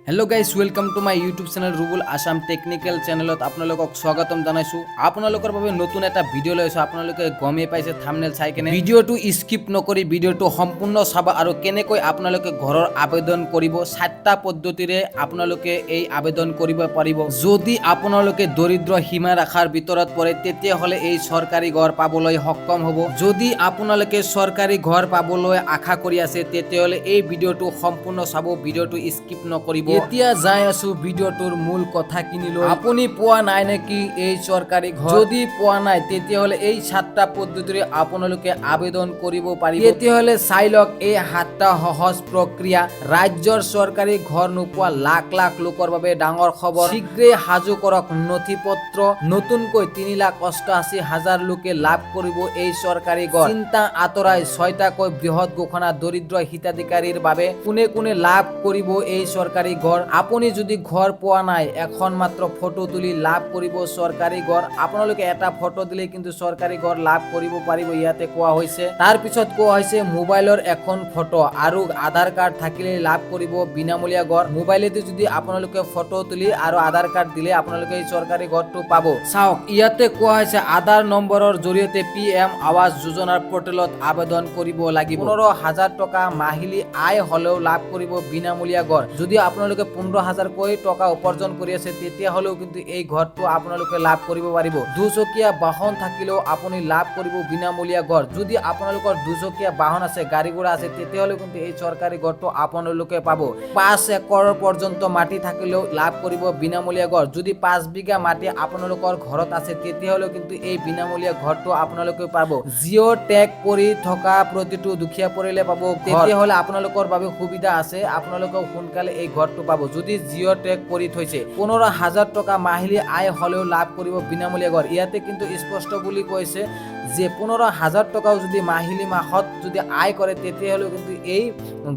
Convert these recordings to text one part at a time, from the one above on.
Hello guys, welcome to my YouTube channel Rubul Assam technical চেনেলত আপোনালোকক স্বাগতম জনাইছোঁ। আপোনালোকৰ বাবে নতুন এটা ভিডিঅ' লৈ আহিছোঁ। আপোনালোকে গমেই পাইছে থামনেল চাই কেনে। ভিডিঅ'টো স্কিপ নকৰি ভিডিঅ'টো সম্পূৰ্ণ চাব আৰু কেনেকৈ আপোনালোকে ঘৰৰ আবেদন কৰিব, চাৰিটা পদ্ধতিৰে আপোনালোকে এই আবেদন কৰিব পাৰিব। যদি আপোনালোকে দৰিদ্ৰ সীমা ৰেখাৰ ভিতৰত পৰে, তেতিয়াহ'লে এই চৰকাৰী ঘৰ পাবলৈ সক্ষম হ'ব। যদি আপোনালোকে চৰকাৰী ঘৰ পাবলৈ আশা কৰি আছে, তেতিয়াহ'লে এই ভিডিঅ'টো সম্পূৰ্ণ চাব, ভিডিঅ'টো স্কিপ নকৰিব। এতিয়া যাই আছো ভিডিঅ'টোৰ মূল কথাখিনিলৈ। আপুনি পোৱা নাই নেকি এই চৰকাৰী ঘৰ? যদি পোৱা নাই, তেতিয়াহ'লে এই সাতটা পদ্ধতিৰে আপোনালোকে আবেদন কৰিব পাৰিব। তেতিয়াহ'লে চাই লওক এই সাতটা সহজ প্ৰক্ৰিয়া। ৰাজ্যৰ চৰকাৰী ঘৰ নোপোৱা লাখ লাখ লোকৰ বাবে ডাঙৰ খবৰ। শীঘ্ৰেই সাজু কৰক নথি পত্ৰ। নতুনকৈ 3,88,000 লোকে লাভ কৰিব এই চৰকাৰী ঘৰ। চিন্তা আঁতৰাই ছয়টাকৈ বৃহৎ ঘোষণা দৰিদ্ৰ হিতাধিকাৰীৰ বাবে। কোনে কোনে লাভ কৰিব এই চৰকাৰী ঘৰ? আপুনি যদি ঘৰ পোৱা নাই, এখন মাত্ৰ ফটো তুলি লাভ কৰিব চৰকাৰী ঘৰ। আপোনালোকে এটা ফটো দিলে কিন্তু চৰকাৰী ঘৰ লাভ কৰিব পাৰিব, ইয়াতে কোৱা হৈছে। তাৰপিছত কোৱা হৈছে, মোবাইলৰ এখন ফটো আৰু আধাৰ কাৰ্ড থাকিলে লাভ কৰিব বিনামূলীয়া ঘৰ। মোবাইলেদি যদি আপোনালোকে ফটো তুলি আৰু আধাৰ কাৰ্ড দিলে আপোনালোকে এই চৰকাৰী ঘৰটো পাব। চাওক, ইয়াতে কোৱা হৈছে, আধাৰ নম্বৰৰ জৰিয়তে পিএম আৱাস যোজনাৰ পৰ্টেলত আবেদন কৰিব লাগিব। 15,000 টকা মাহিলী আয় হলেও লাভ কৰিব বিনামূলীয়া ঘৰ। যদি আপোনালোকে 15,000কৈ টকা উপাৰ্জন কৰি আছে, তেতিয়াহ'লেও কিন্তু এই ঘৰটো আপোনালোকে লাভ কৰিব পাৰিব। দুচকীয়া বাহন থাকিলেও আপুনি লাভ কৰিব বিনামূলীয়া ঘৰ। যদি আপোনালোকৰ দুচকীয়া বাহন আছে, গাড়ী ঘোঁৰা আছে, তেতিয়াহ'লে কিন্তু এই চৰকাৰী ঘৰটো আপোনালোকে পাব। 5 একৰ পৰ্যন্ত মাটি থাকিলেও লাভ কৰিব বিনামূলীয়া ঘৰ। যদি 5 বিঘা মাটি আপোনালোকৰ ঘৰত আছে, তেতিয়াহ'লেও কিন্তু এই বিনামূলীয়া ঘৰটো আপোনালোকে পাব। জিঅ' টেগ কৰি থকা প্ৰতিটো দুখীয়া পৰিয়ালে পাব। তেতিয়াহ'লে আপোনালোকৰ বাবে সুবিধা আছে, আপোনালোকেও সোনকালে এই ঘৰটো পাব যদি জিঅ' টেগ কৰি থৈছে। 15,000 টকা মাহিলী আয় হ'লেও লাভ কৰিব বিনামূলীয়া ঘৰ। ইয়াতে কিন্তু স্পষ্ট বুলি কৈছে যে 15,000 টকাও যদি মাহিলী মাহত যদি আয় কৰে, তেতিয়াহ'লেও কিন্তু এই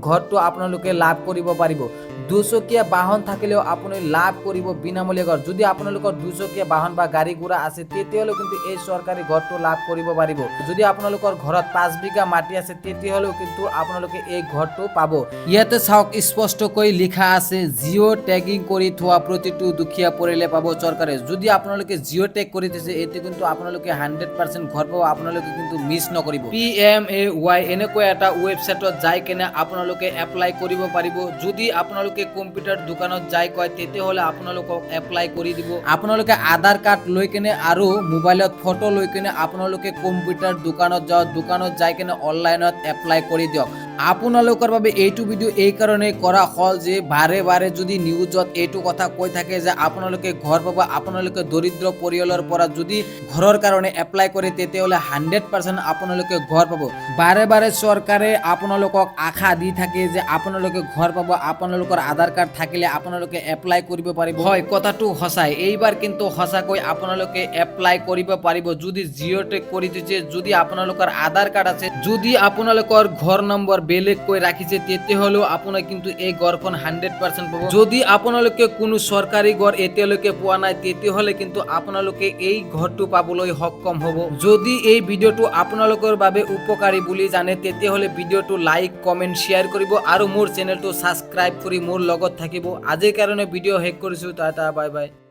ঘৰটো আপোনালোকে লাভ কৰিব পাৰিব। দুচকীয়া বাহন থাকিলেও আপুনি লাভ কৰিব বিনামূলীয়া ঘৰ। যদি আপোনালোকৰ দুচকীয়া বাহন বা গাড়ী ঘোঁৰা আছে, তেতিয়াহ'লেও কিন্তু এই চৰকাৰী ঘৰটো লাভ কৰিব পাৰিব। যদি আপোনালোকৰ ঘৰত 5 বিঘা মাটি আছে, তেতিয়াহ'লেও কিন্তু আপোনালোকে এই ঘৰটো পাব। ইয়াতে চাওক, স্পষ্টকৈ লিখা আছে, জিঅ' টেগিং কৰি থোৱা প্ৰতিটো দুখীয়া পৰিয়ালে পাব চৰকাৰে। যদি আপোনালোকে জিঅ' টেগ কৰি থৈছে, এইটো কিন্তু আপোনালোকে 100% ঘৰ পাব। আপোনালোকে কিন্তু মিছ নকৰিব। পিএমএৱাই এনেকুৱা এটা ৱেবছাইটত যাই কেনে আপোনালোকে এপ্লাই কৰিব পাৰিব। যদি আপোনালোকে কম্পিউটাৰ দোকানত যাই কয়, তেতিয়াহ'লে আপোনালোকক এপ্লাই কৰি দিব। আপোনালোকে আধাৰ কাৰ্ড লৈ কেনে আৰু মোবাইলত ফটো লৈ কেনে আপোনালোকে কম্পিউটাৰ দোকানত যাওক। দোকানত যাই কেনে অনলাইনত এপ্লাই কৰি দিয়ক। আপোনালোকৰ বাবে এইটো ভিডিঅ' এই কাৰণেই কৰা হ'ল যে বাৰে বাৰে যদি নিউজত এইটো কথা কৈ থাকে যে আপোনালোকে ঘৰ পাব, আপোনালোকে দৰিদ্ৰ পৰিয়ালৰ পৰা যদি ঘৰৰ কাৰণে এপ্লাই কৰে, তেতিয়াহ'লে 100% আপোনালোকে ঘৰ পাব। বাৰে বাৰে চৰকাৰে আপোনালোকক আশা দি থাকে যে আপোনালোকে ঘৰ পাব, আপোনালোকৰ আধাৰ কাৰ্ড থাকিলে আপোনালোকে এপ্লাই কৰিব পাৰিব। হয়, কথাটো সঁচাই। এইবাৰ কিন্তু সঁচাকৈ আপোনালোকে এপ্লাই কৰিব পাৰিব। যদি জিঅ' টেগ কৰি দিছে, যদি আপোনালোকৰ আধাৰ কাৰ্ড আছে, যদি আপোনালোকৰ ঘৰ নম্বৰ বেলেগকৈ ৰাখিছে, তেতিয়াহ'লেও আপোনাৰ কিন্তু এই ঘৰখন 100% পাব। যদি আপোনালোকে কোনো চৰকাৰী ঘৰ এতিয়ালৈকে পোৱা নাই, তেতিয়াহ'লে কিন্তু আপোনালোকে এই ঘৰটো পাবলৈ সক্ষম হ'ব। যদি এই ভিডিঅ'টো আপোনালোকৰ বাবে উপকাৰী বুলি জানে, তেতিয়াহ'লে ভিডিঅ'টো লাইক, কমেণ্ট, শ্বেয়াৰ কৰিব আৰু মোৰ চেনেলটো ছাবস্ক্ৰাইব কৰি মোৰ লগত থাকিব। আজিৰ কাৰণে ভিডিঅ' শেষ কৰিছোঁ। Tata, bye bye.